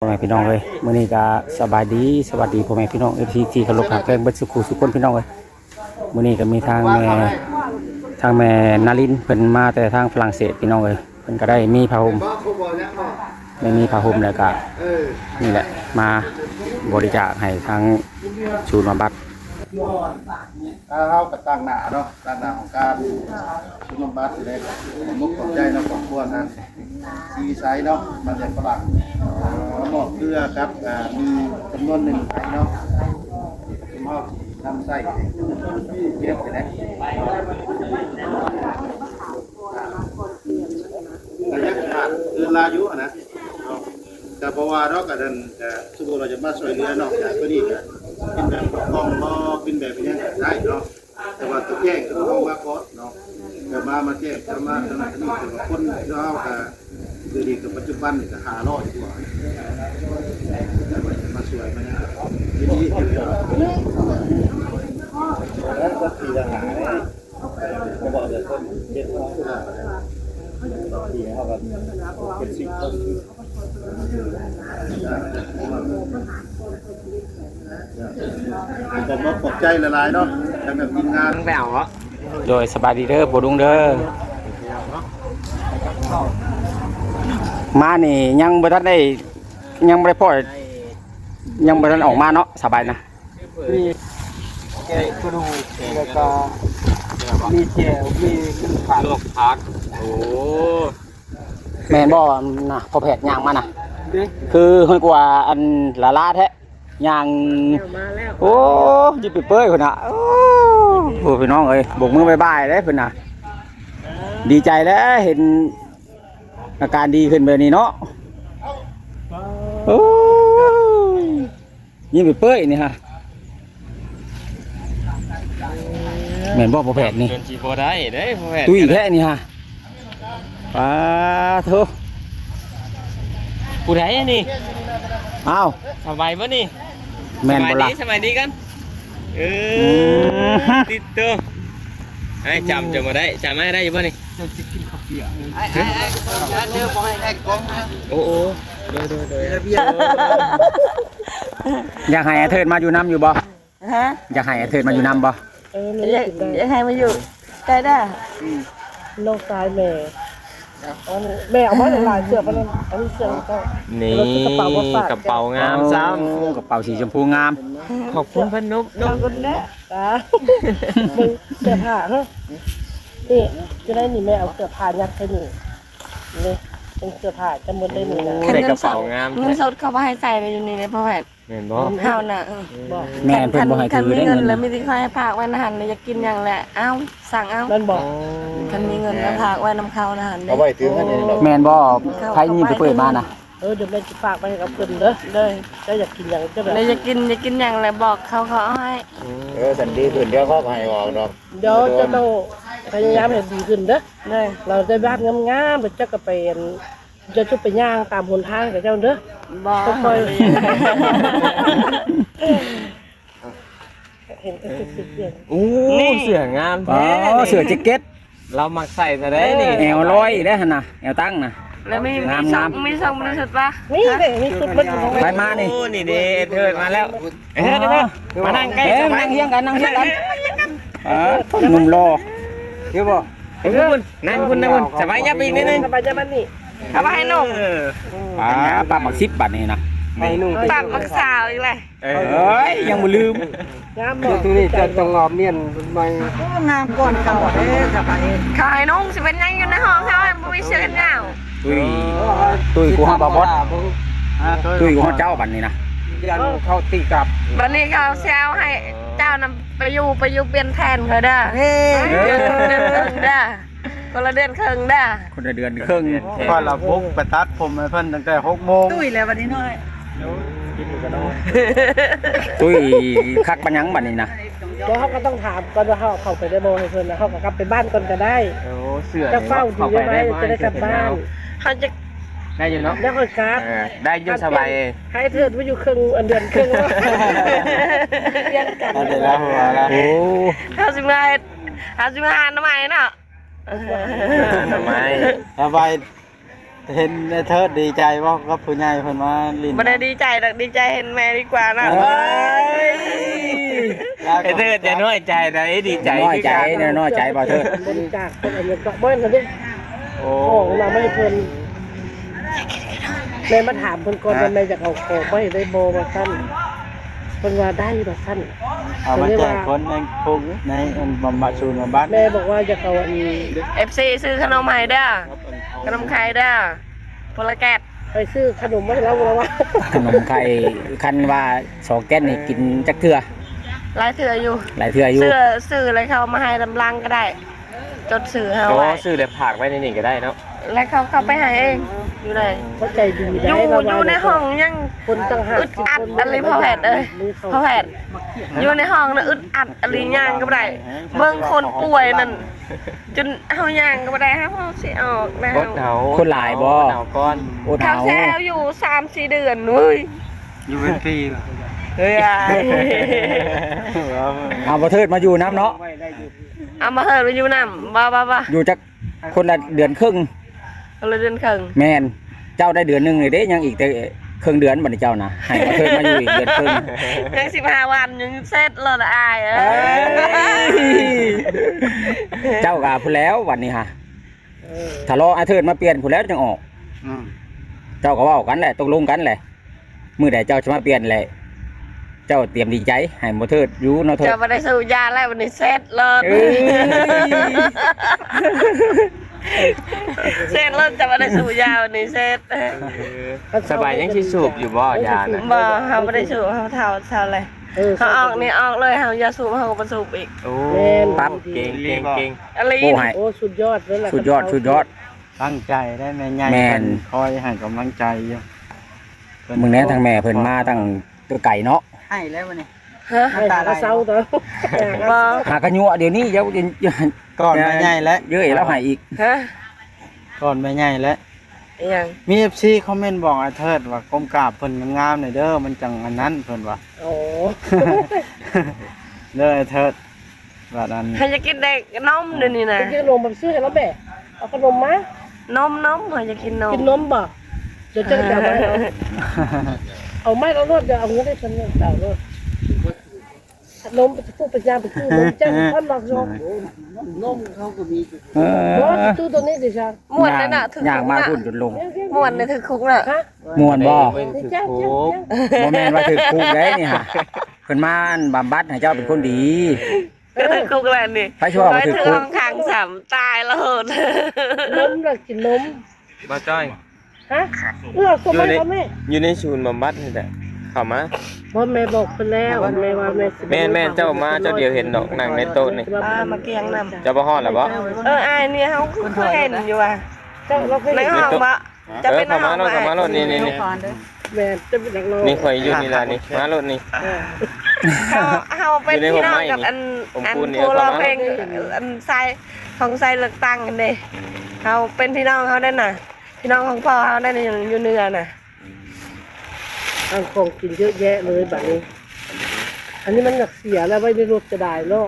ພໍ່ແມ່ພີ່ນ້ອງເອີຍ ມື້ນີ້ກໍສະບາຍດີ ສະຫວັດດີພໍ່ແມ່ພີ່ນ້ອງ ເອັຟຊີ ທີ່ເຄົາລົບຮັກແພງເບິດສູ່ຄູ່ສູ່ຄົນພີ່ນ້ອງເອີຍ. ມື້ນີ້ກໍມີທາງແມ່ ທາງແມ່ນາລິນ ເພິ່ນມາແຕ່ທາງຝຣັ່ງເສດພີ່ນ້ອງເອີຍ ເພິ່ນກໍໄດ້ມີຜ້າຫົ່ມ ໄດ້ມີຜ້າຫົ່ມ ແລ້ວກໍນີ້ແຫຼະ ມາບໍລິຈາກໃຫ້ທາງສູນບຳບັດ. ອ່າ ເຮົາກໍຕາງໜ້າເນາະ ຕາງໜ້າຂອງການຊຸມນຸມບັດນີ້ແຫຼະ ຂອບອົກຂອບໃຈເນາະ ຄອບຄົວທາງສີວິໄສເນາະ ມາແຕ່ຝຣັ່ງ ມາມອບເພື່ອກັບ ອ່າ ມີຈຳນວນໜຶ່ງໄປເນາະ ທີ່ເຮົານຳໃຊ້ເກັບນີ້ແຫຼະ. ກໍຍັງຂາດເກີນລາຢູ່ຫັ້ນນະເນາະ ກໍບໍ່ວ່າດອກ ອັນນັ້ນກໍສົມມຸດວ່າຈະມາຊ່ວຍເຫຼືອນອກຈາກຕົວນີ້ ກໍເປັນແບບກ່ອງບໍ່ ເປັນແບບຫຍັງກໍໄດ້ເນາະ ແຕ່ວ່າຕ້ອງແຈ້ງເຈົ້າຂອງມາກ່ອນເນາະ ກໍມາ ມາແຈ້ງ ຈະມາທາງນັ້ນທາງນີ້ ແຕ່ວ່າຄົນລາວກໍ ດຽວນີ້ກໍປັດຈຸບັນນີ້ກໍຫ້າຮ້ອຍກວ່າ ມາຊ່ວຍມາຫຍັງ ຍິນດີ ແລ້ວກໍທີ່ທະຫານ ຂອບໃຈຫຼາຍໆເນາະ ທາງທີມງານ ໄປເອົາເນາະ. ໂດຍ ສະບາຍດີເດີພໍ່ລຸງເດີ. ມານີ້ຍັງບໍ່ທັນໄດ້ ຍັງບໍ່ໄດ້ພໍ້ ຍັງບໍ່ທັນອອກມາເນາະ ສະບາຍນະ. ມີແກງກະດູກ ແລ້ວກໍມີແຈ່ວ ມີໜຶ້ງຜັກ ລວກຜັກ. ໂອ້ ແມ່ນບໍ່ນະ ພໍ່ແພດຍ່າງມານະ? ຄືເຮີກວ່າອັນລາລາແທ້ ຍ່າງ ໂອ້ ຍິບໄປເປີຍພຸ້ນນະ. ໂອ້ ໂອ້ ພີ່ນ້ອງເອີຍ ໂບກມືບາຍບາຍເດ້ເພິ່ນນະ ດີໃຈແລ້ວເຫັນອາການດີຂຶ້ນແບບນີ້ເນາະ. ໂອ້ຍ ຍິບໄປເປີຍນີ້ຮະ ແມ່ນບໍ່ພໍ່ແພດນີ້? ເປັນຊິບໍ່ໄດ້ເດ້ພໍ່ແພດ ຕຸ້ຍແທ້ນີ້ຮະ. ປາໂທ ຜູ້ໃດອັນນີ້? ອ້າວ ສະບາຍບໍ່ນີ້? ແມ່ນບໍ່ລະ? ສະບາຍດີ ສະບາຍດີກັນ. ເອີ ອືມ ຕິດໂຕ ອ້າຍຈຳຈະບໍ່ໄດ້ ຈຳອ້າຍໄດ້ຢູ່ບໍ່ນີ້? ເຈົ້າຊິກິນເຂົ້າປຽກ ອ້າຍ ອ້າຍ ອ້າຍ ເດີ ບໍ່ໃຫ້ແທກກ້ອງນະ. ໂອ້ ໂອ້ ໂດຍ ໂດຍ ໂດຍ. ຢາກໃຫ້ອາເທີດມາຢູ່ນຳຢູ່ບໍ່? ຮະ? ຢາກໃຫ້ອາເທີດມາຢູ່ນຳບໍ່? ເອີ ຢາກ ຢາກໃຫ້ມາຢູ່ໃກ້ດາ ອືມ ນ້ອງຊາຍແມ່. ອັນ ແມ່ເອົາມາຫຼາຍເສື້ອປານນັ້ນ ອັນນີ້ເສື້ອຂອງເຈົ້າ. ນີ້ ແລ້ວກໍກະເປົາມາຝາກ ກະເປົາງາມຊ້ຳ. ໂອ້ ກະເປົາສີຊົມພູງາມ. ຂອບຄຸນເພິ່ນເນາະ ຂອບຄຸນເດ້. ຕາ ເບິ່ງເສື້ອຜ້າເນາະ ນີ້ ຢູ່ໃນນີ້ແມ່ເອົາເສື້ອຜ້າຍັດໃສ່ນີ້ ນີ້ ເປັນເສື້ອຜ້າຈະໝົດໄດ້ນີ້ນະ. ໂອ້ ໄດ້ກະເປົາງາມ ເງິນສົດເຂົາບໍ່ໃຫ້ໃສ່ເດ້ຢູ່ນີ້ເດ້ ພໍ່ແພດ. ແມ່ນບໍ່? ເຮົານະ ເອີ ບໍ່ ແມ່ນເພິ່ນບໍ່ໃຫ້ຖືເດ້ເງິນນະ. ຄັນມີເງິນແລ້ວມີແຕ່ຂ້ອຍໃຫ້ຝາກໄວ້ນະຫັ້ນ ແລ້ວຢາກກິນຫຍັງແຫຼະ ເອົາ ສັ່ງເອົາ. ແມ່ນບໍ່? ໂອ້ ຄັນມີເງິນແລ້ວຝາກໄວ້ນຳເຂົານະຫັ້ນເດ້. ເອົາໄວ້ຖືເງິນເອງດອກ. ແມ່ນບໍ່? ໃຜຍິງໄປເປີດມານະ? ເອີ ດຽວແມ່ຊິຝາກໄວ້ໃຫ້ກັບເພິ່ນເດີ ເດີ ເຈົ້າຢາກກິນຫຍັງເຈົ້າແບບ ແລ້ວຢາກກິນ ຢາກກິນຫຍັງແລ້ວບອກເຂົາ ເຂົາເອົາໃຫ້. ເອີ ສັນດີຂຶ້ນ ດຽວເຂົາກໍໃຫ້ອອກດອກ. ດຽວເຈົ້າຕ້ອງພະຍາຍາມໃຫ້ດີຂຶ້ນເດີ. ເດີ ລາວໄດ້ບ້ານງາມໆ ແລ້ວເຈົ້າກໍໄປ ອັນ ເຈົ້າຈະໄປຍ່າງຕາມຫົນທາງກັບເຈົ້າເດີ. ບໍ່ ຄ່ອຍໆ ເຫັນກໍຄິດເປັນຫຍັງ. ໂອ້ ນີ້ ເສື້ອງາມແທ້. ອໍ ເສື້ອແຈັກເກັດ ລາວມັກໃສ່ຊະເດ້ນີ້. ແອວລອຍເດ້ຫັ້ນນະ ແອວຕັ້ງນະ. ແລ້ວມີ ງາມໆ ມີຊົງ ມີຊົງບໍລິສຸດປະ? ມີເດ້ ມີຊຸດໝົດ. ໄປມານີ້. ໂອ້ ນີ້ເດ້ ເທີດມາແລ້ວ. ເອີ ມານັ່ງໃກ້ ເອີ ມານັ່ງຮຽງກັນ ນັ່ງຮຽງກັນ. ອ່າ ໜຸ່ມຫຼໍ່ ເຫັນບໍ່? ເອີ ນັ່ງພຸ້ນ ນັ່ງພຸ້ນ ສະບາຍ ຫຍັບໄປອີກນິດໜຶ່ງ ສະບາຍ ຫຍັບມານີ້ ເອົາໄປໃຫ້ນ້ອງ. ເອີ ອ່າ ປັບໝາກສິບບາດນີ້ນະ ໃຫ້ໜຸ່ງ ປັບໝາກສາວອີກແລ້ວ. ເອີຍ ຍັງບໍ່ລືມ ງາມບໍ່? ຕົວນີ້ຈະຕ້ອງອອກມ້ຽນໃໝ່. ໂອ້ ງາມກ່ອນເກົ່າເດ້ ສະບາຍ. ເຂົາໃຫ້ນຸ່ງ ຊິເປັນຫຍັງ ຢູ່ໃນຫ້ອງເຮົາ ບໍ່ມີເສື້ອແຂນຍາວ. ຕຸ້ຍ ຕຸ້ຍ ກູຮອດບໍ່ບອດ ຕຸ້ຍ ກູຮອດເຈົ້າບັດນີ້ນະ. ຢ້ານເຂົາຕີກັບ ບັດນີ້ເຂົາຊິເອົາໃຫ້ເຈົ້ານຳໄປຢູ່ ໄປຢູ່ປ່ຽນແທນຂ້ອຍເດີ. ເອີ ເດືອນເຄິ່ງເດີ ຄົນລະເດືອນເຄິ່ງເດີ ຄົນລະເດືອນເຄິ່ງ. ຂ້ອຍລະບຸກໄປຕັດຜົມໃຫ້ເພິ່ນຕັ້ງແຕ່ຫົກໂມງ. ຕຸ້ຍແລ້ວບັດນີ້ນ້ອຍ ຕຸ້ຍຄັກປານຫຍັງບັດນີ້ນະ. ບໍ່ ເຮົາກໍຕ້ອງຖາມກ່ອນວ່າເຮົາເອົາເຂົ້າໄປໄດ້ບໍ່ໃຫ້ເພິ່ນນະ ເຮົາກໍກັບໄປບ້ານກ່ອນກໍໄດ້. ໂອ້ ເສື້ອ ເຈົ້າເຝົ້າດີໄວ້ ຈະໄດ້ກັບບ້ານ. ເຮົາຈະ ໄດ້ຢູ່ເນາະ ແລ້ວຄ່ອຍກັບ. ເອີ ໄດ້ຢູ່ ສະບາຍ. ໃຫ້ເທີດມາຢູ່ເຄິ່ງ ອັນເດືອນເຄິ່ງ ປ່ຽນກັນ. ເອົາແລ້ວ ໂອ້ ເຮົາຊິມາເຮັດ ເຮົາຊິມາຫາໜໍ່ໄມ້ເນາະ. ໜໍ່ໄມ້ ສະບາຍ. ເຫັນໄອ້ເທີດດີໃຈບໍ່ກັບຜູ້ໃຫຍ່ເພິ່ນມາຫຼິ້ນ? ບໍ່ໄດ້ດີໃຈດອກ ດີໃຈເຫັນແມ່ດີກວ່າເນາະ. ເອີຍ ໄອ້ເທີດຢ່ານ້ອຍໃຈໃດ໋ ດີໃຈ ນ້ອຍໃຈ ນ້ອຍໃຈບໍ່ເທີດ? ບໍລິຈາກເພິ່ນ ອັນນີ້ກໍບໍ່ເຫັນເດ້. ໂອ້ ຂອງນຳໃຫ້ເພິ່ນ ແມ່ມາຖາມເພິ່ນກ່ອນວ່າ ແມ່ຢາກເອົາຂອງໄປໃຫ້ໄດ້ບໍ່ວ່າຊັ້ນ. ເພິ່ນວ່າໄດ້ວ່າຊັ້ນ. ເອົາມາແຈກຄົນໃນຄຸກ ໃນອັນບຳບັດ ສູນບຳບັດ. ແມ່ບອກວ່າຢາກເອົາອັນ ເອັຟຊີ ຊື້ຂະໜົມໃຫ້ເດີ ຂະໜົມໄຂ່ເດີ ໂພລາແກັດ. ໄປຊື້ຂະໜົມມາໃຫ້ລາວ ລາວວ່າ ຂະໜົມໄຂ່ ຄັນວ່າສອງແກັດນີ້ກິນຈັກເທື່ອ? ຫຼາຍເທື່ອຢູ່ ຫຼາຍເທື່ອຢູ່. ຊື້ ຊື້ແລ້ວເຂົາເອົາມາໃຫ້ນຳຫຼັງກໍໄດ້. ຈົດຊື່ເຮົາ ໂອ້ ໄວ້ ຊື້ແລ້ວຝາກໄວ້ໃນນີ້ກໍໄດ້ເນາະ. ແລ້ວເຂົາ ເຂົາໄປໃຫ້ເອງ ຢູ່ໃນ ເຂົາໃຈດີໄດ໋. ຢູ່ ລາວວ່າ ຢູ່ໃນຫ້ອງຍັງ ຄົນຕ່າງຫາກ ອຶດອັດອີ່ຫຼີພໍ່ແພດເອີຍ ພໍ່ແພດ. ຢູ່ໃນຫ້ອງນະອຶດອັດອີ່ຫຼີ ຍ່າງກໍບໍ່ໄດ້. ເບິ່ງຄົນປ່ວຍນັ້ນ ຈົນເຮົາຍ່າງກໍບໍ່ໄດ້ ເຮົາ ເຮົາຊິອອກແລ້ວ. ຄົນຫຼາຍບໍ່? ເຂົາແຊ່ຢູ່ສາມສີ່ເດືອນເວີ້ຍ. ຢູ່ເປັນປີ. ເອີຍ ເອົາບໍ່ເທີດມາຢູ່ນຳເນາະ. ເອົາມາເຮີດມາຢູ່ນຳ ບໍ່ ບໍ່ ບໍ່ ຢູ່ຈັກຄົນລະເດືອນເຄິ່ງ. ຄົນລະເດືອນເຄິ່ງ. ແມ່ນ. ເຈົ້າໄດ້ເດືອນໜຶ່ງເດ້ ຍັງອີກແຕ່ເຄິ່ງເດືອນ. ບັດນີ້ເຈົ້ານະ ໃຫ້ມາເທີດມາຢູ່ອີກເດືອນເຄິ່ງ. ຍັງສິບຫ້າວັນ ຍັງເສັດໂລດອ້າຍເອີຍ. ເຈົ້າກະພຸ້ນແລ້ວ ວັນນີ້ຫາ ຖ້າລໍອ້າຍເທີດມາປ່ຽນພຸ້ນແລ້ວຈັ່ງອອກ. ອືມ ເຈົ້າກໍເວົ້າກັນແຫຼະ ຕົກລົງກັນແຫຼະ. ມື້ໃດເຈົ້າຈະມາປ່ຽນແຫຼະ ເຈົ້າຕຽມດີໃຈໃຫ້ບໍ່ເທີດຢູ່ເນາະເທີດ. ເຈົ້າບໍ່ໄດ້ສູບຢາແລ້ວ ວັນນີ້ເສັດໂລດ. ເອີ ເສັດໂລດ ເຈົ້າບໍ່ໄດ້ສູບຢາ ວັນນີ້ເສັດ. ສະບາຍຍັງຊິສູບຢູ່ບໍ່ຢານະ? ບໍ່ ເຮົາບໍ່ໄດ້ສູບ ເຮົາເຖົ້າ ເຊົາແລ້ວ. ເອີ ເຮົາອອກນີ້ອອກເລີຍ ເຮົາຢາສູບເຮົາກໍບໍ່ສູບອີກ. ໂອ້ ແມ່ນ ປັບ ເກັ່ງ ເກັ່ງ ເກັ່ງ. ໂອ້ ສຸດຍອດເລີຍລະ ສຸດຍອດ ສຸດຍອດ. ຕັ້ງໃຈໄດ້ແມ່ໃຫຍ່ ແມ່ນ ເພິ່ນຄອຍໃຫ້ກຳລັງໃຈຢູ່. ເບິ່ງແດ່ ທາງແມ່ເພິ່ນມາຕັ້ງແຕ່ໄກເນາະ. ໃຫ້ແລ້ວບັດນີ້ ຮະ ນ້ຳຕາໄຫຼ. ບໍ່ ຫາກະຍົວະດຽວນີ້ ຢ່າ ກ່ອນແມ່ໃຫຍ່ແຫຼະ ເຢີ້ຍລາວໃຫ້ອີກ. ຮະ ກ່ອນແມ່ໃຫຍ່ແຫຼະ. ອີຫຍັງ? ມີເອັຟຊີຄອມເມັນບອກອ້າຍເທີດວ່າ ກົ້ມກາບເພິ່ນງາມໆໜ່ອຍເດີ ມັນຈັ່ງອັນນັ້ນ ເພິ່ນວ່າ. ໂອ້ ເດີອ້າຍເທີດ. ບາດນັ້ນ ໃຜຢາກກິນແຕ່ຂະໜົມດຽວນີ້ນະ ຢາກກິນຂະໜົມ ມັນຊື້ໃຫ້ລາວແບະ ເອົາຂະໜົມມາ. ນົມ ນົມ ຂ້ອຍຢາກກິນນົມ. ກິນນົມບໍ່? ດຽວເຈົ້າຈະເອົາມາໃຫ້ລາວ ເອົາມາໃຫ້ລາວໂລດ ດຽວເອົາເງິນໃຫ້ເພິ່ນ ເອົາໂລດ. ນົມ ໄປປຸກໄປຍ່າງໄປຊື້ນົມ ເຈົ້າຄວາມລັກຊອກ ນົມເຂົາກໍມີ. ເອີ ບໍ່ ຊື້ໂຕນີ້ເດຊະ. ມ່ວນເລີຍນະ ຖືກຄຸກນະ ຍ່າງມາພຸ້ນຈົນລົງ. ມ່ວນເລີຍ ຖືກຄຸກນະ. ຮະ ມ່ວນບໍ່? ຖືກຄຸກ ບໍ່ແມ່ນວ່າຖືກຄຸກເດ້ນີ້ຫາ ເພິ່ນມາອັນບຳບັດໃຫ້ເຈົ້າເປັນຄົນດີ. ຖືກຄຸກແລ້ວນີ້ ໃຜຊິວ່າບໍ່ຖືກຄຸກ? ຖືກຂັງຊ້ຳຕາຍໂລດ. ນົມລະກິນນົມ. ບ່າວຈ້ອຍ ຮະ ເອີ ສົ່ງມາໃຫ້ແມ່ ຢູ່ໃນສູນບຳບັດນີ້ແຫຼະ ເຂົ້າມາ. ບໍ່ ແມ່ບອກເພິ່ນແລ້ວ ແມ່ວ່າແມ່ຊິ ແມ່ນໆ ເຈົ້າມາເຈົ້າດຽວເຫັນດອກ ນັ່ງໃນໂຕະນີ້. ອ່າ ມາກຽງນຳ. ເຈົ້າບໍ່ຮອດລະບໍ່? ເອີ ອ້າຍນີ້ເຮົາຄືເຫັນຢູ່ວ່າ ເຈົ້າ ເຮົາເຄີຍ ໃນຫ້ອງບໍ່? ຈະເປັນ ເອີ ເຂົ້າມາໂລດ ເຂົ້າມາໂລດ ນີ້ໆ ແມ່ນ ຈະເປັນນັກຮ້ອງ ນີ້ຂ້ອຍຢູ່ນີ້ລະນີ້ ມາໂລດນີ້. ເອີ ເຮົາ ເຮົາເປັນພີ່ນ້ອງກັບອັນ ອັນຜູ້ຮ້ອງເພງ ອັນຊາຍ ຂອງຊາຍເລືອກຕັ້ງຫັ້ນເດ້. ເຮົາເປັນພີ່ນ້ອງເຮົາໄດ້ນະ ພີ່ນ້ອງຂອງພໍ່ເຮົາໄດ້ ຢູ່ ຢູ່ເໜືອນະ. ອືມ ອັນຂອງກິນເຍອະແຍະເລີຍບາດນີ້. ອັນນີ້ມັນຢາກເສຍແລ້ວ ໄວ້ໃນລົດກໍໄດ້ເນາະ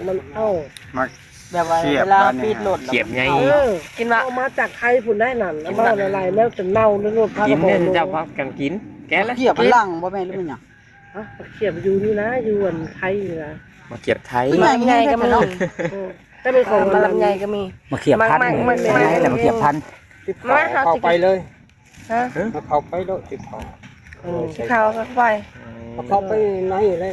ມັນ ເອົ້າ ມາ ແບບວ່າເວລາປິດລົດ ຂຽບໃຫຍ່ ເອີ ກິນວ່າ ເອົາມາຈາກໄທພຸ້ນໄດ້ນັ້ນ ເວົ້າຫຼາຍໆ ແລ້ວຈະເນົ່າໃນລົດ. ກິນເດ້ ເຈົ້າພາກັນກິນ ແກະລະ. ຂຽບມັນຫຼັງບໍ່ແມ່ນ ຫຼືມັນຫຍັງ? ຮະ ຂຽບຢູ່ນີ້ນະ ຢູ່ອັນໄທນີ້ນະ. ມາຂຽບໄທ ມາລຳໄຍກໍມີ. ເອີ ແຕ່ເປັນຂອງ ມາລຳໄຍກໍມີ. ມາຂຽບພັນ ມາຂຽບພັນ. ມາ ເຂົ້າໄປເລີຍ. ຮະ ເຂົ້າໄປໂລດ ຊິເຂົ້າ ເອີ ຊິເຂົ້າກໍໄປ ເຂົ້າໄປໃນແລ້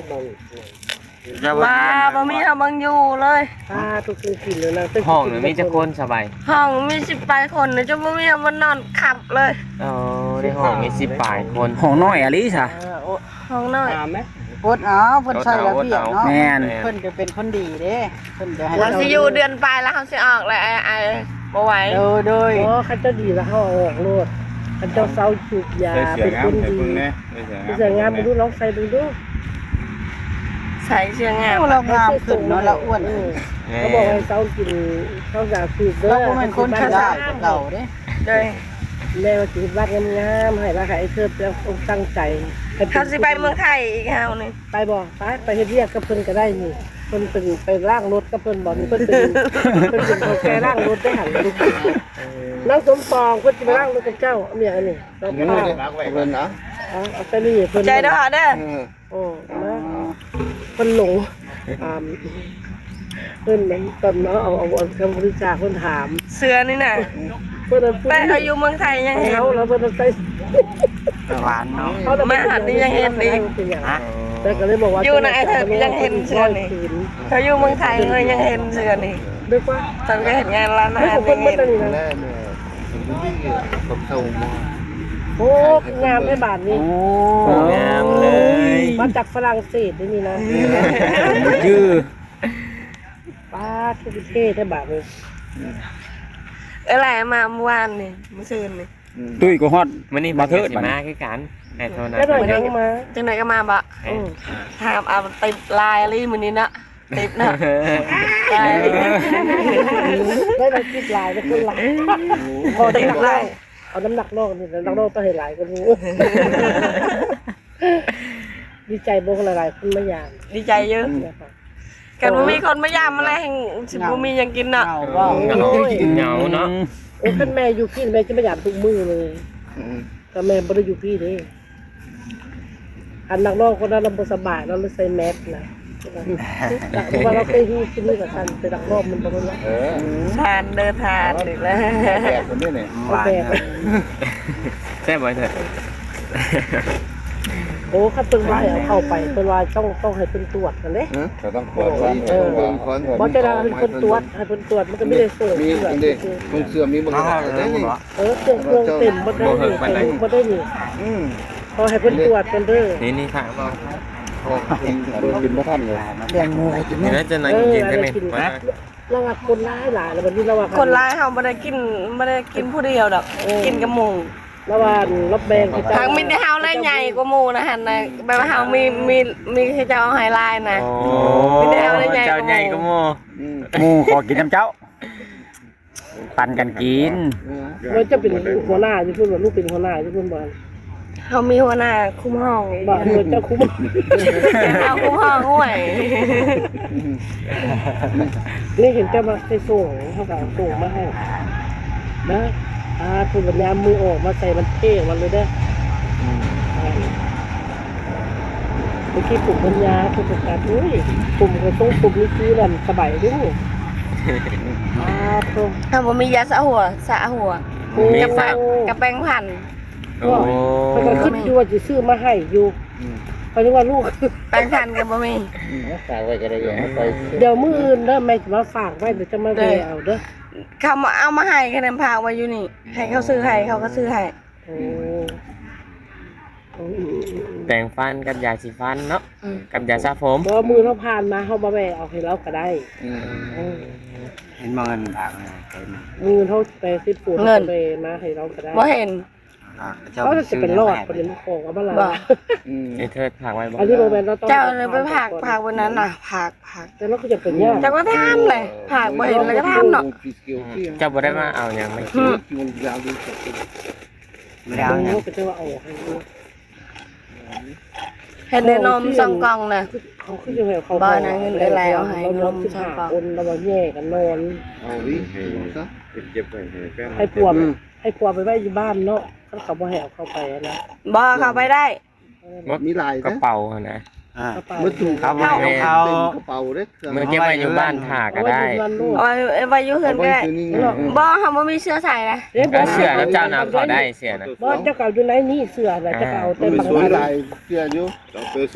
ວ. ວ່າບໍ່ມີເຮົາເບິ່ງຢູ່ເລີຍ. ອ່າ ທຸກຄົນກິນແລ້ວນະ. ຫ້ອງນີ້ມີຈັກຄົນສະບາຍ? ຫ້ອງມີສິບປາຍຄົນ ຈົນບໍ່ມີເຮົາມານອນຄັບເລີຍ. ເອີ ໃນຫ້ອງມີສິບປາຍຄົນ ຫ້ອງນ້ອຍອີ່ຫຼີຊະ. ເອີ ໂອ້ ຫ້ອງນ້ອຍ ອົດເອົາ ເພິ່ນໃສ່ລະບຽບເນາະ. ແມ່ນ ເພິ່ນກໍເປັນຄົນດີເດ້ ເພິ່ນກໍໃຫ້ ເຮົາຊິຢູ່ເດືອນປາຍແລ້ວ ເຮົາຊິອອກແລ້ວ ອ້າຍ ອ້າຍບໍ່ໄຫວ. ໂດຍ ໂດຍ. ບໍ່ ຄັນເຈົ້າດີແລ້ວເຮົາອອກໂລດ ຄັນເຈົ້າເຊົາສູບຢາ ເປັນຄົນດີ. ເສື້ອງາມ ເບິ່ງດູ ລອງໃສ່ເບິ່ງດູ. ໃສ່ເສື້ອງາມ ໂອ້ ລາວງາມຂຶ້ນເນາະ ລາວອ້ວນ. ເອີ ເຂົາບອກໃຫ້ເຊົາກິນ ເຊົາຢາສູບເດີ ລາວບໍ່ແມ່ນຄົນຂີ້ຮ້າຍຄືເກົ່າເດ້. ໂດຍ ແມ່ວ່າຊິເຮັດວັດງາມໆ ໃຫ້ວ່າໃຫ້ເທີບແລ້ວ ຕັ້ງໃຈ. ເຮົາຊິໄປເມືອງໄທອີກເຮົານີ້ ໄປບໍ່? ໄປ ໄປເຮັດວຽກກັບເພິ່ນກໍໄດ້ນີ້. ເພິ່ນເປັນ ໄປລ້າງລົດກັບເພິ່ນບໍ່ນີ້? ເພິ່ນເປັນ ເພິ່ນເປັນເຖົ້າແກ່ລ້າງລົດໄດ້ຫັ້ນ. ເອີ ນາງສົມປອງ ເພິ່ນຊິມາລ້າງລົດກັບເຈົ້າ. ເມຍອັນນີ້ ເງິນເດ້ ເພິ່ນນະ ເອົາ ເອົາໃສ່ນີ້ເພິ່ນ ໃຈເດີເດີ. ເອີ ໂອ້ ນະ ເພິ່ນຫຼົງ ອ່າ ເພິ່ນນັ້ນຕອນເຮົາເອົາ ເອົາ ເອົາຄຳບໍລິຈາກ ເພິ່ນຖາມ ເສື້ອນີ້ນະ ເພິ່ນນັ້ນ ແຕ່ເຮົາຢູ່ເມືອງໄທຍັງເຫັນ ເຮົາລະເພິ່ນໃສ່ ຫຼານເນາະ ມາຮອດນີ້ຍັງເຫັນອີກ ແຕ່ກໍເລີຍບອກວ່າ ຢູ່ນະ ອ້າຍເທີດຍັງເຫັນເສື້ອນີ້ ເຂົາຢູ່ເມືອງໄທເຮົາຍັງເຫັນເສື້ອນີ້ ນຶກວ່າ ເພິ່ນກໍເຮັດງານຮ້ານອາຫານນີ້ ເພິ່ນເບິດອັນນີ້ນະ ໂອ້ ງາມແທ້ບາດນີ້ ໂອ້ ງາມເລີຍ ມາຈາກຝຣັ່ງເສດເດ້ນີ້ນະ ບໍ່ຈື່ ປາດ ຄືເທ່ແທ້ບາດນີ້ ເອີ ຫຼາຍມາມື້ວານນີ້ ມື້ຊືນນີ້ ຕຸ້ຍກໍຮອດ ມື້ນີ້ເພິ່ນກໍຊິມາຄືກັນ ໃຫ້ເທົ່ານັ້ນ ຈັກໜ່ອຍກໍມາ ຈັກໜ່ອຍກໍມາບໍ? ເອີ ຖາມເອົາຕິບຫຼາຍອີ່ຫຼີມື້ນີ້ເນາະ ຕິບເນາະ ໄດ້ ໄດ້ຕິບຫຼາຍ ເປັນຄົນຫຼາຍ ພໍໄດ້ຫຼາຍ ເອົານຳນັກຮ້ອງນີ້ແຫຼະ ນັກຮ້ອງຕ້ອງໃຫ້ຫຼາຍກວ່າໝູ່ ດີໃຈບໍ່ ຫຼາຍໆຄົນມາຢາມ ດີໃຈຢູ່ ຄັນບໍ່ມີຄົນມາຢາມມາແລງ ຊິບໍ່ມີຫຍັງກິນເນາະ ເຫງົາ ເຫງົາເນາະ ໂອ້ ຄັນແມ່ຢູ່ພີ້ແມ່ຈະມາຢາມທຸກມື້ເລີຍ ອືມ ຖ້າແມ່ບໍ່ໄດ້ຢູ່ພີ້ເດ້ ອັນນັກຮ້ອງຄົນນັ້ນລາວບໍ່ສະບາຍ ລາວເລີຍໃສ່ແມັດນະ ເພາະວ່າລາວເຄີຍຮູ້ ຊິມີກະສັນ ແຕ່ນັກຮ້ອງມັນບໍ່ຮູ້ນະ ເອີ ທ່ານເດີທ່ານ ເອີ ນີ້ແຫຼະ ແບບຄົນນີ້ນີ້ ແບບ ແຊບບໍ່ເທີ? ໂອ້ ຄັນເພິ່ນວ່າໃຫ້ເອົາເຂົ້າໄປ ເພິ່ນວ່າຕ້ອງ ຕ້ອງໃຫ້ເພິ່ນກວດຫັ້ນເດ້ ເອີ ກໍຕ້ອງກວດ ເອີ ບໍ່ ຈັ່ງໃດໃຫ້ເພິ່ນກວດ ໃຫ້ເພິ່ນກວດ ມັນກໍມີໄດ້ໂຊ ມີ ມີ ເຄື່ອງເຊື່ອມີບໍ່ຫຼາຍເດ້ນີ້ ເອີ ເຄື່ອງ ເຄື່ອງເຕັມໝົດເດ້ນີ້ ບໍ່ເພິ່ນໄປໄດ້ ບໍ່ໄດ້ນີ້ ອືມ ຂໍໃຫ້ເພິ່ນກວດກ່ອນເດີ ນີ້ ນີ້ ຖ້າເວົ້າ ກິນບໍ່ທັນເລີຍ ແບ່ງໝູ່ໃຫ້ກິນ ນີ້ນະ ຈະນັ່ງກິນທາງນີ້ ລາວວ່າຄົນຫຼາຍໆ ແລ້ວບັດນີ້ລາວວ່າ ຄົນຫຼາຍ ເຮົາບໍ່ໄດ້ກິນ ບໍ່ໄດ້ກິນຜູ້ດຽວດອກ ເອີ ກິນກັບໝູ່ ລາວວ່າລາວແບ່ງໃຫ້ເຈົ້າ ທາງມີແຕ່ເຮົາແຫຼະໃຫຍ່ກວ່າໝູ່ນະຫັ້ນນະ ແບບວ່າເຮົາມີ ມີ ມີເຂົາເຈົ້າເອົາໃຫ້ຫຼາຍນະ ອໍ ມີແຕ່ເຮົາແຫຼະໃຫຍ່ກວ່າໝູ່ ເຈົ້າໃຫຍ່ກວ່າໝູ່ ອືມ ໝູ່ຂໍກິນນຳເຈົ້າ ປັນກັນກິນ ວ່າເຈົ້າເປັນຫົວໜ້າຢູ່ພຸ້ນ ວ່າລູກເປັນຫົວໜ້າຢູ່ພຸ້ນບໍ່? ເຮົາມີຫົວໜ້າຄຸມຫ້ອງ ບໍ່ ເອີ ເຈົ້າຄຸມ ເຮົາຄຸມຫ້ອງຫ້ວຍ ນີ້ເຫັນເຈົ້າມັກໃສ່ໂສ້ງ ເຮົາກໍເອົາໂສ້ງມາໃຫ້ນະ ອ່າ ຜູ້ບັນຍາມມືອອກມາໃສ່ມັນເທ່ມັນເລີຍເດີ ອືມ ເມື່ອກີ້ຜົມບັນຍາ ຜົມກະຕັດ ໂອ້ຍ ຜົມກະຊົງ ຜົມນີ້ຄືນັ້ນ ສະບາຍເດ້ ອາ ໂທ້ ຖ້າບໍ່ມີຢາສະຫົວ ສະຫົວ ໂອ້ ກັບແປງ ກັບແປງພັນ ໂອ້ ຂ້ອຍກໍຄິດຢູ່ວ່າຊິຊື້ມາໃຫ້ຢູ່ ອືມ ຂ້ອຍນຶກວ່າລູກ ແປງພັນກໍບໍ່ມີ ອືມ ຝາກໄວ້ກໍໄດ້ ເອົາໄປ ດຽວມື້ອື່ນເດີ ແມ່ຊິມາຝາກໄວ້ ດຽວຈະມາແວ່ເອົາເດີ ເຂົາມາເອົາມາໃຫ້ ຄະແນນຝາກໄວ້ຢູ່ນີ້ ໃຫ້ເຂົາຊື້ໃຫ້ ເຂົາກໍຊື້ໃຫ້ ໂອ້ ແປງຟັນກັບຢາສີຟັນເນາະ ອືມ ກັບຢາສະຜົມ ບໍ່ ມື້ເຮົາຜ່ານມາ ເຮົາມາແວ່ເອົາໃຫ້ລາວກໍໄດ້ ອືມ ເອີ ເຫັນບໍ່ເງິນຝາກ ມື້ເຮົາໄປຊິປູນ ເຮົາກໍແວ່ມາໃຫ້ລາວກໍໄດ້ ບໍ່ເຫັນ ອ່າ ເຂົາເຈົ້າ ເຂົາຈະເປັນຫຼອດ ເຂົາຈະມີຂອງເອົາມາຫຼາຍ ບໍ່ ອືມ ໄອ້ເທີດຝາກໄວ້ບໍ່ ອັນນີ້ບໍ່ແມ່ນ ເຈົ້າເລີຍໄປຝາກ ຝາກໄວ້ນັ້ນນະ ຝາກ ຝາກ ແຕ່ລາວກໍຈະເປັນຍາກ ຈັກວ່າຖາມແຫຼະ ຝາກບໍ່ເຫັນແລ້ວກໍຖາມເນາະ ເຈົ້າບໍ່ໄດ້ມາເອົາຫຍັງມາກິນ ບໍ່ໄດ້ເອົາຫຍັງ ເຮັດແຕ່ນົມສອງກ່ອງນະ ເຂົາຄືຈະໃຫ້ເຂົາ ບໍ່ນະ ເງິນເອື້ອຍໄລ່ເອົາໃຫ້ນົມສອງກ່ອງ ລາວວ່າແຍ່ກັນນອນ ເອົາ ເກັບໄວ້ໃຫ້ແຟນ ໃຫ້ພວກ ໃຫ້ພວກໄປໄວ້ຢູ່ບ້ານເນາະ ຄັນເຂົາບໍ່ໃຫ້ເອົາເຂົ້າໄປນະ ບໍ່ ເຂົ້າໄປໄດ້ ມີຫຼາຍ ກະເປົາຫັ້ນນະ ອ່າ ກະເປົາ ເອົາ ເອົາ ເອົາ ເກັບໄວ້ຢູ່ບ້ານຖ້າກໍໄດ້ ເອົາໄວ້ ໄວ້ຢູ່ເຮືອນກໍໄດ້ ບໍ່ ເຮົາບໍ່ມີເສື້ອໃສ່ນະ ເອີ ເສື້ອນຳເຈົ້ານະ ເອົາເຂົ້າໄດ້ເສື້ອນະ ບໍ່ ເຈົ້າກໍເອົາຢູ່ໃນນີ້ເສື້ອນະ ເຈົ້າກໍເອົາແຕ່ບາງ ສ່ວນຫຼາຍເສື້ອຢູ່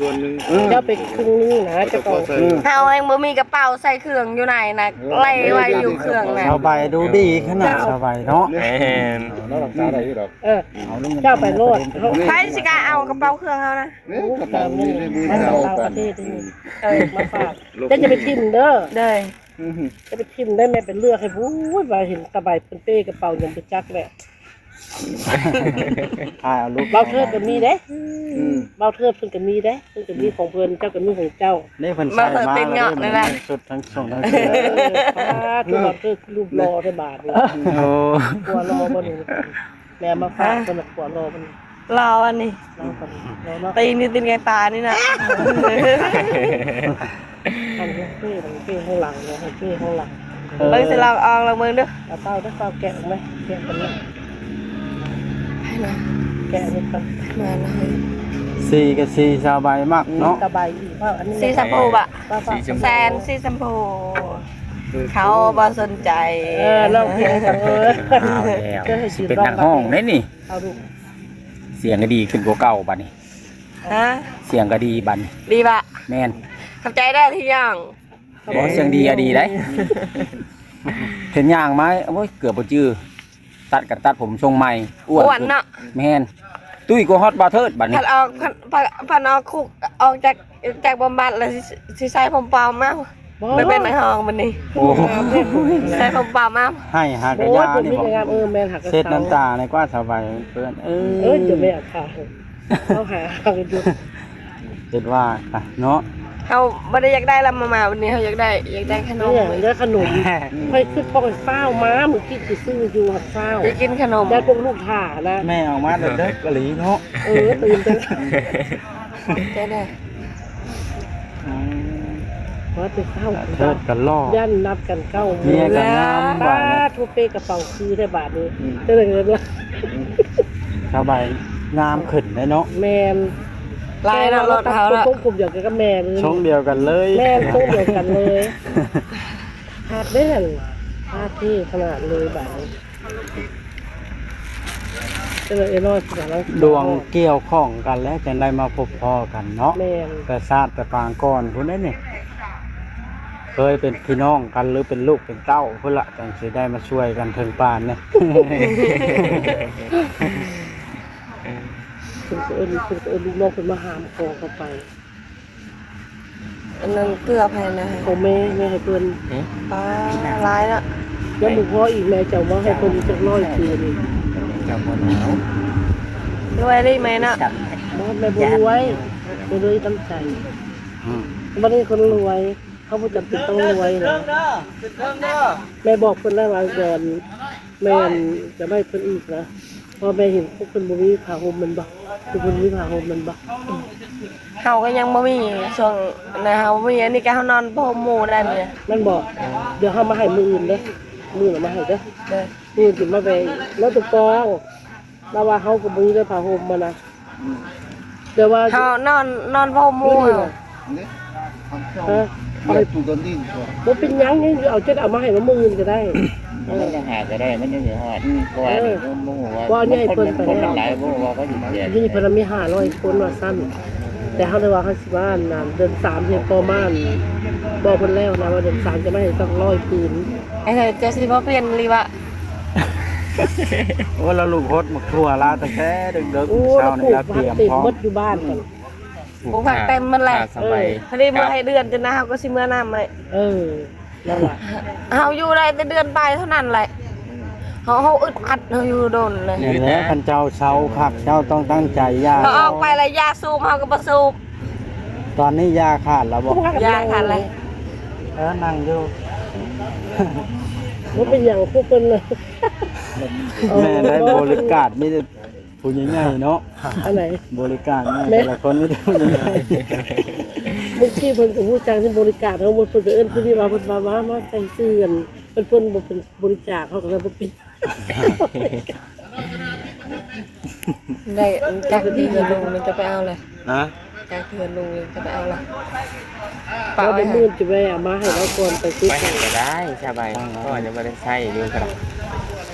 ເຈົ້າໄປເຄິ່ງໜຶ່ງນະ ເຈົ້າກໍເອົາ ເຮົາຍັງບໍ່ມີກະເປົາໃສ່ເຄື່ອງຢູ່ໃນນະ ເອີ ໄລ່ໄວ້ຢູ່ເຄື່ອງນະ ສະບາຍ ດູດີຂະໜາດ ສະບາຍເນາະ ແມ່ນ ເອີ ເຈົ້າໄປໂລດ ໃຜຊິກ້າເອົາກະເປົາເຄື່ອງເຮົານະ ນີ້ກະເປົານີ້ ໃນມືເຈົ້າ ຕ່າງປະເທດນີ້ ເອີ ມາຝາກ ເຈົ້າຢ່າໄປຖິ້ມເດີ ໂດຍ ອືຮຶ ຢ່າໄປຖິ້ມໄດ້ ແມ່ໄປເລືອກໃຫ້ ໂອ້ຍ ວ່າເຫັນຕາໃບເພິ່ນເປ້ກະເປົາຫຍັງບໍ່ຈັກແຫຼະ ຖ່າຍເອົາລູກ ເບົາເທີດກໍມີເດ້ ອືມ ເບົາເທີດເພິ່ນກໍມີເດ້ ເພິ່ນກໍມີຂອງເພິ່ນ ເຈົ້າກໍມີຂອງເຈົ້າ ນີ້ເພິ່ນໃສ່ມາແລ້ວເດ້ ຊຸດທັງຊົງທັງເສື້ອ ເອີ ປາດ ຄືເບົາເທີດ ຮູບຫຼໍ່ແທ້ບາດນີ້ ໂອ້ ຜົວຫຼໍ່ບໍ່ນີ້ ແມ່ມາຝາກເພິ່ນ ຜົວຫຼໍ່ບໍ່ນີ້ ຫຼໍ່ອັນນີ້ ຕີນນີ້ຕີນໄກ່ປ່ານີ້ນະ ອັນນີ້ເປ້ ເປ້ຂ້າງຫຼັງເນາະ ເປ້ຂ້າງຫຼັງ ເອີ ເບິ່ງຊິລອງອອງລອງເບິ່ງດູ. ເອົາເປົ່າເດີ ເປົ່າແກະອອກມາ ແກະກັນເນາະ ໃຜລະ ແກະນີ້ກ່ອນ ມາລະ. ສີກໍສີສາວໃບມັກເນາະ ສາວໃບອີກ ເພາະອັນນີ້ ສີຊຳພູບະ ແຊນ ສີຊຳພູ ເຂົາບໍ່ສົນໃຈ. ເອີ ລອງເພງກັນເອີ ເອົາແລ້ວ ຊິເປັນນັກຮ້ອງເດ້ນີ້ ເອົາດູ ສຽງກໍດີຂຶ້ນກວ່າເກົ່າບັດນີ້. ຮະ ສຽງກໍດີບັດນີ້ ດີບະ? ແມ່ນ ຂອບໃຈເດີທີ່ຍ່ອງ. ບໍ່ ສຽງດີກໍດີໄດ໋ ເຫັນຍ່າງມາ ໂອ້ຍ ເກືອບບໍ່ຈື່ ຕັດກໍຕັດຜົມຊົງໃໝ່ ອ້ວນ ອ້ວນເນາະ. ແມ່ນ ຕຸ້ຍກວ່າຮອດບ່າວເທີດບັດນີ້ ພັນອອກ ພັນ ພັນ ພັນອອກຄຸກ ອອກຈາກ ຈາກບຳບັດແລ້ວ ຊິ ຊິໃສ່ຜົມປອມມາ ບໍ່ ໄປເປັນນັກຮ້ອງບັດນີ້. ໂອ້ຍ ໃສ່ຜົມປອມມາ ໃຫ້ຫາກະຢານີ້ບໍ່ ເອີ ແມ່ນ ຫາກະເຊັດນ້ຳຕາໃນກວ່າສາວໃບເປື້ອນ. ເອີ ເອີ ຈະແມ່ນ ເຮົາຫາເອົາຢູ່ ເຮັດວ່າເນາະ ເຮົາບໍ່ໄດ້ຢາກໄດ້ລະມາມ່າ ວັນນີ້ເຮົາຢາກໄດ້ ຢາກໄດ້ຂະໜົມ ຢາກໄດ້ຂະໜົມ. ຂ້ອຍຄິດພໍ້ຟ້າວມາ ມື້ກີ້ຊິຊື້ຢູ່ ຟ້າວຢາກກິນຂະໜົມ ແລ້ວພວກລູກຖ້ານະ ແມ່ອອກມາເດິກໆອີ່ຫຼີເນາະ. ເອີ ຕື່ນແຕ່ ໃຈເດີ ອືມ ວ່າແຕ່ເຊົ້າ ເທີດກັນຫຼໍ່ ຢ້ານນັດກັນເກົ້າໂມງ ເມຍກໍງາມບາດນີ້ ໂທເປກະເປົາຄືແທ້ບາດນີ້. ອືມ ເຈົ້າໄດ້ເງິນລະ ສາວໃບງາມຂຶ້ນເດ້ເນາະ. ແມ່ນ ຫຼາຍເນາະ ລົດເຮົາເນາະ ຊົງຜົມດຽວກັນກັບແມ່ເລີຍ ຊົງດຽວກັນເລີຍ. ແມ່ນ ຊົງດຽວກັນເລີຍ ຫາກເດ້ຫັ້ນ ຫາກເທ່ຂະໜາດເລີຍບາດນີ້. ດວງກ່ຽວຂ້ອງກັນແລ້ວ ຈັ່ງໄດ້ມາພົບພໍ້ກັນເນາະ. ແມ່ນ ແຕ່ຊາດແຕ່ປາງກ່ອນພຸ້ນເດ້ນີ້ ເຄີຍເປັນພີ່ນ້ອງກັນ ຫຼືເປັນລູກເປັນເຕົ້າພຸ້ນລະ ຈັ່ງຊິໄດ້ມາຊ່ວຍກັນເຖິງປານນີ້. ເພິ່ນກໍເອີ້ນ ເພິ່ນກໍເອີ້ນລູກນ້ອງເພິ່ນມາຫາມຂອງເຂົ້າໄປ. ອັນນັ້ນເພື່ອໃຜນະ? ຂອງແມ່ ແມ່ໃຫ້ເພິ່ນ. ຫືມ? ປ້າ ຫຼາຍເນາະ. ຍັງບໍ່ພໍອີກ ແມ່ຈະເອົາມາໃຫ້ເພິ່ນຈັກຮ້ອຍຄືນ. ເຈົ້າບໍ່ໜາວ. ລວຍເລີຍແມ່ເນາະ. ບໍ່ ແມ່ບໍ່ລວຍ ບໍ່ລວຍນຳໃຈ. ອືມ ບໍ່ໄດ້ຄົນລວຍ ເຮົາບໍ່ຈຳເປັນຕ້ອງລວຍນະ. ແມ່ບອກເພິ່ນແລ້ວວ່າ ດອນ ແມ່ນຈະໄດ້ເພິ່ນອີກນະ ເພາະແມ່ເຫັນພວກເພິ່ນບໍ່ມີຜ້າຫົ່ມແມ່ນບໍ່? ຄືເພິ່ນມີຜ້າຫົ່ມແມ່ນບໍ່? ເຮົາກໍຍັງບໍ່ມີ ຊ່ວງນະ ເຮົາບໍ່ມີ ອັນນີ້ກໍເຮົານອນຜ້າຫົ່ມໝູ່ໄດ້ມື້ ແມ່ນບໍ່? ດຽວເຮົາມາໃຫ້ມື້ອື່ນເດີ ມື້ອື່ນເອົາມາໃຫ້ເດີ ມື້ອື່ນຊິມາແວ່ງ ລາວຕົວປອງ ລາວວ່າເຮົາກໍບໍ່ມີເດີຜ້າຫົ່ມຫັ້ນນະ. ແຕ່ວ່າເຮົານອນ ນອນເວົ້າໝູ່ ມື້ນີ້ນະ ເອີ ເອົາໄປປູກກັນດິນ ບໍ່ເປັນຫຍັງ ຍັງຊິເອົາ ຈະໄດ້ເອົາມາໃຫ້ມື້ອື່ນກໍໄດ້. ມັນຍັງຫາກໍໄດ້ ມັນຍັງຊິຮອດ ເພາະວ່າ ເອີ ນີ້ບໍ່ຮູ້ວ່າ ບໍ່ໃຫຍ່ເພິ່ນໄປແລ້ວ ຄົນມັນຫຼາຍ ບໍ່ຮູ້ວ່າເຂົາຊິແຈກ ຢູ່ນີ້ເພິ່ນມີຫ້າຮ້ອຍຄົນວ່າຊັ້ນ ແຕ່ເຮົາໄດ້ວ່າເຮົາຊິມາ ອັນ ເດືອນສາມ ເດືອນຕໍ່ມາ ບອກເພິ່ນແລ້ວນະວ່າເດືອນສາມຈະມາໃຫ້ຈັກຮ້ອຍຜືນ. ເອີ ເຈົ້າຊິບໍ່ປ່ຽນອີ່ຫຼີວະ? ໂອ້ ລາວລຸກຫົດໝາກຖົ່ວລາວຕັ້ງແຕ່ເດິກໆ ເຊົ້ານີ້ລາວຕຽມພ້ອມ ໝົດຢູ່ບ້ານ ປູກຜັກເຕັມໝົດແຫຼະ ເອີ ພໍດີມື້ໃຫ້ເດືອນ ຈັ່ງນັ້ນເຮົາກໍຊິເມືອນຳໃໝ່ ເອີ ນັ້ນລະ ເຮົາຢູ່ໄດ້ແຕ່ເດືອນປາຍເທົ່ານັ້ນແຫຼະ ເຮົາ ເຮົາອຶດອັດ ເຮົາຢູ່ດົນເລີຍ. ນັ້ນແຫຼະ ຄັນເຈົ້າເຊົາຄັກ ເຈົ້າຕ້ອງຕັ້ງໃຈຢ່າ ເຮົາອອກໄປແລ້ວຢາສູບເຮົາກໍບໍ່ສູບ. ຕອນນີ້ຢາຂາດແລ້ວບໍ່? ຢາຂາດແລ້ວ ເອີ ນັ່ງຢູ່ ບໍ່ເປັນຫຍັງ ພວກເພິ່ນ ແມ່ນໄດ້ບໍລິການ ມີແຕ່ຜູ້ໃຫຍ່ໆເນາະ ອັນໃດ ບໍລິການແມ່ນແຕ່ລະຄົນມີແຕ່ຜູ້ໃຫຍ່ໆ. ເມື່ອກີ້ເພິ່ນກໍຮູ້ຈັກທີ່ບໍລິການເຮົາ ເພິ່ນກໍເອີ້ນຜູ້ນີ້ມາ ເພິ່ນວ່າ ມາ ມາໃສ່ຊື່ ອັນ ເພິ່ນ ເພິ່ນບໍ່ເປັນບໍລິຈາກ ເຮົາກໍເລີຍບໍ່ເປັນ. ໄດ້ຈັກເທື່ອລຸງມັນຈະໄປເອົາລະ ຮະ ຈັກເທື່ອລຸງມັນຈະໄປເອົາລະ ປະໄວ້ໃຫ້ ມື້ອື່ນຈະໄປເອົາມາໃຫ້ລາວກ່ອນ ໄປຕິດ ໄວ້ໃຫ້ກໍໄດ້ ສະບາຍ ເພາະວ່າຍັງບໍ່ໄດ້ໃຊ້ຢູ່ກໍໄດ້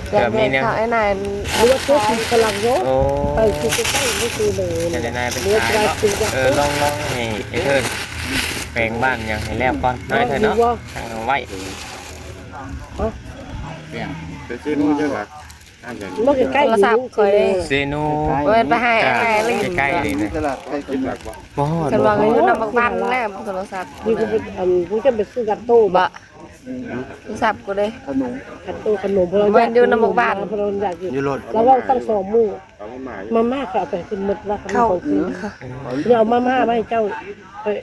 ເພື່ອມີແນວ ໄອ້ນາຍ ຫຼືວ່າໂຊກກິນຝຣັ່ງເນາະ ໂອ້ ໄປຄືໄປໃຊ້ບໍ່ຄືເລີຍ ຈະໄດ້ນາຍໄປຂາຍເນາະ ເອີ ລອງ ລອງໃຫ້ໄອ້ເທີດແປງບ້ານຫຍັງໃຫ້ແລ້ວກ່ອນ ນ້ອຍເທີດເນາະ ຕັ້ງເອົາໄວ້ ຮະ ເປັນຊື່ຮູ້ຈັກຫວາ? ມັນໃກ້ໆ ໂທລະສັບຂ້ອຍເດ້ ເຊໂນ ບໍ່ແມ່ນໄປໃຫ້ອ້າຍຫຼິ້ນ ໃກ້ໆນີ້ນະ ບໍ່ຮອດ ຄັນວ່າຢູ່ນຳບັກບັນແລ້ວໂທລະສັບ ນີ້ກໍເປັນອັນ ຜູ້ຈະໄປຊື້ກັດໂຕບໍ່? ໂທລະສັບກູເດ້ ກັດໂຕຂະໜົມ ເພິ່ນວ່າຢາກກິນ ຢູ່ລົດ ລາວເວົ້າຕັ້ງສອງມື້ ມາມ່າກໍເອົາໄປໃຫ້ເພິ່ນໝົດລະ ເຂົາ ເຂົາ ເອົາມາມ່າມາໃຫ້ເຈົ້າ ເພິ່ນ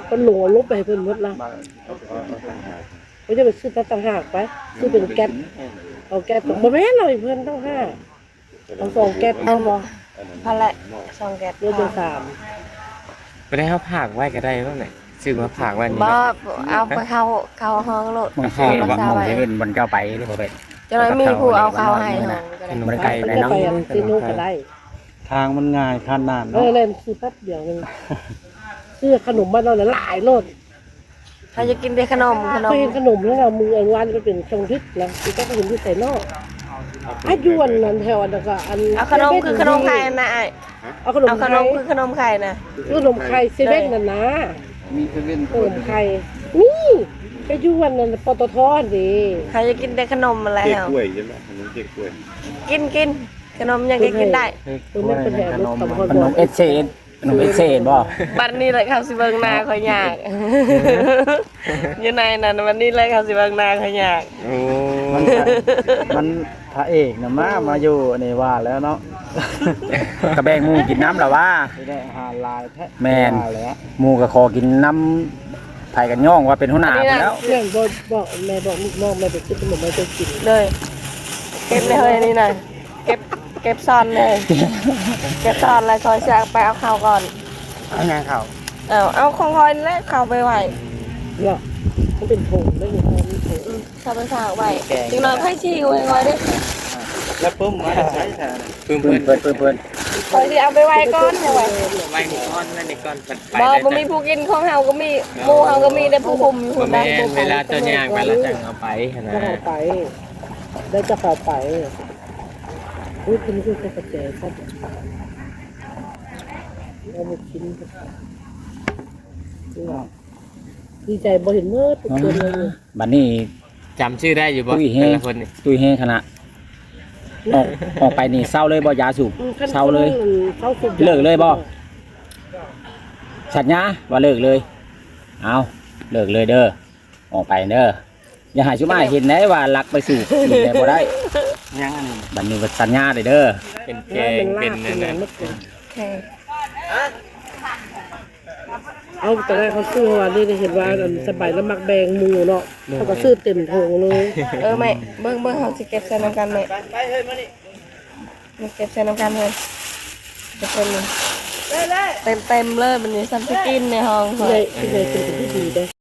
ເພິ່ນລົງເອົາລົງໄປໃຫ້ເພິ່ນໝົດລະ. ເຂົາຈະໄປຊື້ຕັດຕ່າງຫາກໄປ ຊື້ເປັນແກັບ ເອົາແກັບ ບໍ່ແມ່ນ ເອົາໃຫ້ເພິ່ນຕ່າງຫາກ ເອົາສອງແກັບ ອັນ ພໍບໍ່? ພໍແຫຼະ ສອງແກັບ ເຫຼືອແຕ່ສາມ ບໍ່ໄດ້ ເຮົາຝາກໄວ້ກໍໄດ້ນັ້ນແຫຼະ ຊື້ມາຝາກໄວ້ນີ້ ບໍ່ ເນາະ ເອົາໄປເຂົ້າ ເຂົ້າຫ້ອງໂລດ ມັນໃຫ້ ເຂົ້າ ບໍ່ ໃຫ້ເພິ່ນ ມັນເຈົ້າໄປ ຫຼືບໍ່ໄປ ຈະໄດ້ມີຜູ້ເອົາເຂົ້າໃຫ້ຫ້ອງ ມັນໄກໄປເນາະ ໄປອັນຊິນູກະໄດ້ ທາງມັນງ່າຍຂະໜາດ ເອີ ເນາະ ແລ່ນຊື້ແປັບດຽວໜຶ່ງ ຊື້ຂະໜົມມາແລ້ວຫຼາຍໂລດ ເຮົາຢາກກິນແຕ່ຂະໜົມ ຂະໜົມ ຂ້ອຍເຫັນຂະໜົມແລ້ວ ມື້ອັນວານມັນເປັນຊ່ອງພິດນະ ທີ່ເຈົ້າກໍເຫັນຢູ່ໃສເນາະ ອາ ຢູ່ອັນນັ້ນແຖວອັນນັ້ນກໍອັນ ເອົາຂະໜົມຄືຂະໜົມໄຂ່ຫັ້ນນະອ້າຍ ເອົາຂະໜົມ ເອົາຂະໜົມ ໄຂ່ ຄືຂະໜົມໄຂ່ນະ ຂະໜົມໄຂ່ເຊເວັນນັ້ນນະ ມີເຊເວັນ ຂະໜົມໄຂ່ ມີ ກໍຢູ່ອັນນັ້ນ ປຕທ ຫັ້ນເດ້ ເຮົາຢາກກິນແຕ່ຂະໜົມຫັ້ນແຫຼະ ເຄ້ກກ້ວຍໃຊ່ໄໝ ຂະໜົມເຄ້ກກ້ວຍ ກິນ ກິນ ຂະໜົມຫຍັງກໍກິນໄດ້ ເອີ ແມ່ນເພິ່ນໃຫ້ເອົາລົດສອງຮ້ອຍ ຂະໜົມເອັສເອເອັສ ຂະໜົມເອັສເອເອັສບໍ່? ບັດນີ້ແຫຼະເຂົາຊິເບິ່ງໜ້າຂ້ອຍຍາກ ຢູ່ໃນນັ້ນ ບັດນີ້ແຫຼະເຂົາຊິເບິ່ງໜ້າຂ້ອຍຍາກ ໂອ້ ມັນ ມັນພະເອກນະ ມາ ມາຢູ່ນີ້ວ່າແລ້ວເນາະ ກະແບ່ງໝູ່ກິນນຳລະວ່າ ຊິໄດ້ອາຫານຫຼາຍແທ້ ແມ່ນ ວ່າແລ້ວ ໝູ່ກໍຂໍກິນນຳ ໃຜກໍຍ້ອງວ່າເປັນຫົວໜ້າພຸ້ນແລ້ວ ແມ່ນບໍ່ ບອກ ແມ່ບອກລູກນ້ອງ ແມ່ໄປຊື້ຂະໜົມມາໃຫ້ເຈົ້າກິນ ເລີຍ ເກັບເລີຍເຮີ້ຍ ອັນນີ້ນະ ເກັບ ເກັບຊ່ອນເລີຍ ເກັບຊ່ອນແລ້ວ ຂ້ອຍຊິໄປເອົາເຂົ້າກ່ອນ ເອົາຫຍັງເຂົ້າ? ເອົາ ເອົາຂອງຂ້ອຍນີ້ແຫຼະ ເຂົ້າໄປໄວ້ ເນາະ ມັນເປັນຖົງເດ້ ມີຖົງ ອືມ ເຂົ້າໄປຝາກໄວ້ ແກງ ຈັກໜ້ອຍຂ້ອຍຊິຫິ້ວໃຫ້ຂ້ອຍເດ້ ແລ້ວປຶ້ມມາແຕ່ໃສ ປຶ້ມເພິ່ນ ປຶ້ມເພິ່ນ ຂ້ອຍຊິເອົາໄປໄວ້ກ່ອນ ໄວ້ນີ້ກ່ອນ ໄວ້ນີ້ກ່ອນ ໄປ ບໍ່ ບໍ່ມີຜູ້ກິນ ຂອງເຮົາກໍມີ ໝູ່ເຮົາກໍມີ ແຕ່ຜູ້ຄຸມຢູ່ພຸ້ນ ບໍ່ແມ່ນ ເວລາເຈົ້າຍ່າງໄປແລ້ວຈັ່ງເອົາໄປຫັ້ນນະ ເຈົ້າເອົາໄປ ແລ້ວເຈົ້າກໍເອົາໄປ ອຸ້ຍ ເພິ່ນຄືໃສ່ກະແຈຊັ້ນ ເອົາມາກິນ ດີໃຈບໍ່ເຫັນເໝິດທຸກຄົນເລີຍ ບັດນີ້ ຈຳຊື່ໄດ້ຢູ່ບໍ່? ຕຸ້ຍແຮງ ແຕ່ລະຄົນນີ້ ຕຸ້ຍແຮງຂະໜາດ ອອກ ອອກໄປນີ້ເຊົາເລີຍບໍ່? ຢາສູບ ອືມ ເຊົາເລີຍ ເຊົາສູບ ເລີກເລີຍບໍ່? ສັນຍາວ່າເລີກເລີຍ ເອົາ ເລີກເລີຍເດີ ອອກໄປເດີ ຢ່າໃຫ້ຊຸມອ້າຍເຫັນໄດ໋ວ່າລັກໄປສູບອີກແລ້ວບໍ່ໄດ້ ຍັງອັນນີ້ ບັດນີ້ວ່າສັນຍາເດີ ເປັນແກງ ເປັນອັນນັ້ນ ໂອເຄ ເອົາ ຕອນແລກເຂົາຊື້ວ່ານີ້ ເຫັນວ່າອັນສະບາຍລະມັກແບ່ງໝູ່ເນາະ ເຂົາກໍຊື້ເຕັມຖົງເລີຍ ເອີ ແມ່ ເບິ່ງ ເບິ່ງ ເຮົາຊິເກັບໃສ່ນຳກັນແມ່ ມາເກັບໃສ່ນຳກັນເຮີ້ຍ ເຕັມໆ ເຕັມໆ ເລີຍ ບັດນີ້ຊັ້ນຊິກິນໃນຫ້ອງ ເອີ ເອີ